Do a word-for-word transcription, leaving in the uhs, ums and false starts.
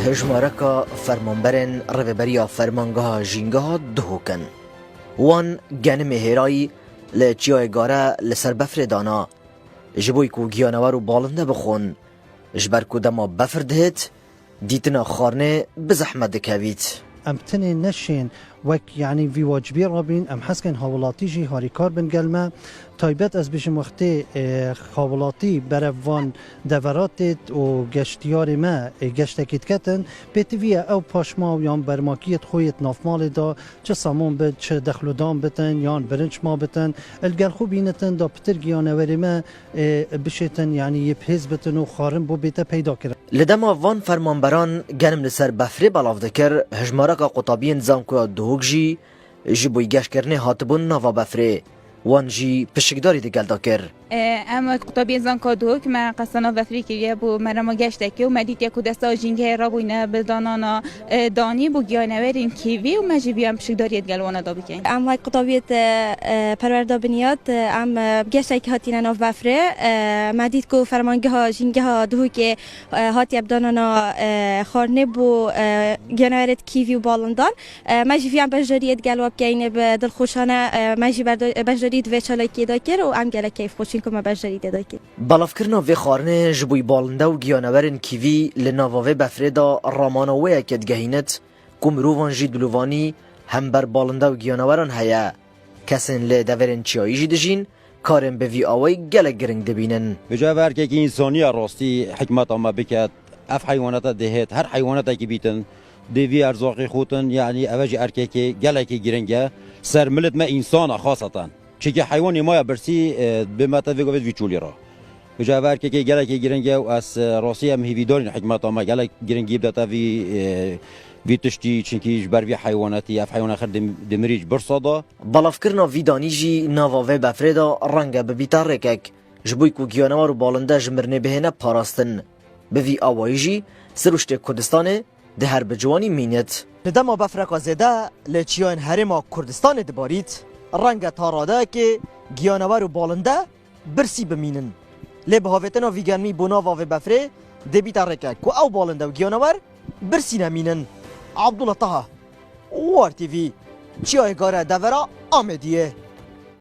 Hejmareka fermanberên Rêveberiya Fermangeha Jîngeha Duhok in. Wan genimê hêrayî li Çiyayê Gare li ser befrê dana. Ji bo ku giyanewer û balinde bixwin. Ji ber ku dema befir dihêt, dîtina xwarinê bi zehmet dikevît. Em tenê neşên wek, yanî, vî wacibî rabîn, em hez kin hawlatî jî harîkar bin gel me. Taybet ez bêjim wextê, e, hawlatî berev van devera têt û geştiyarê me, e, geştekî diketin, pêtivî ye ew paşmaw yan bermakiyêt xwe yêt navmalê de çi samon bit, çi dexludan bitin yan birinç ma bitin, li gel xwe bînitin da pitir giyanewerê me, e, bişêtin, yanî yê bihêz bitin û xwarin bo bête peyda kirin. Li dema van fermanberan genim li ser befrê belav dikir, hejmareka qutabiyên zankoya Duhok jî ji bo geştkirinê hatibûn nava befrê. Wan jî pişikdarî di gel de kir. E, em wek qutabiyên zankoya Duhok me qesta nav befrê kiriye bo merema geştekê û me dîtiye ku desta jîngehê rabûyne bi danana, e, danî bo giyanewerên kîvî û me jî viyan pişikdariyê di gel wana de bikin. Em wek qutabiyê, e, e, perwerda biniyat, e, em, e, geştekî hatîne nav befrê. E, me dît ku fermangeha jîngeha Duhokê, e, hatiye bi danana, e, xwarinê bo, e, giyanewerêt kîvî û balindan. E, me jî viyan beşdariyê di gel we bikeyne bi dilxweşane, e, me jî berda-, beşdarî di vê çalakiyê de kir û em gelek keyfxweş in ku me beşdarî tê de kir. Belavkirina vê xwarinê ji bo balinda û giyanewerên kîvî li nava vê befrê de ramana wê yekê digehînit ku mirovan jî dilovanî hember balinda û giyaneweran heye. Kesên li deverên çiyayî jî dijîn, karên bi vî awayî gelek giring dibînin. Vêca ev erkekî însaniya rastî hikmeta me biket. Ev heywanata dihêt, her heywanateke bîtin, dê vî erzaqê xutin, yanî eve jî erkekê gelekî giring e. Ser milet me însan e xaseten. Çimkî heywanê me ya birsî, e, bê me te vê govêt vî çolî re. Vêca ev erkekê gelekî giring e û ez, e, rastî em hêvîdar in hikmeta me gelek giringî bidete vî, e, vî tiştî, çimkî ji ber vî heywanatî, ev heywana xir dim-, dimirî ji birsa de. Belavkirina vî danî jî nava vê befrê de renge bibîte rêkek. Ji bo ku giyanewer û balinde ji mirinê bihêne parastin. Bi vî awayî jî sirûştê Kurdistanê di her bi ciwanî mînit. Li dema befreka zêde li çiyayên herêma Kurdistanê dibarît, renge ta radeyekê giyanewer û balinde birsî bimînin. Lê bi havêtina vî germî bo nava vê befrê dê bîte rêkek ku ew balinde û giyanewer birsî nemînin. Abdullah Taha, War T V, Çiyayê Gare, devera Amêdiyê.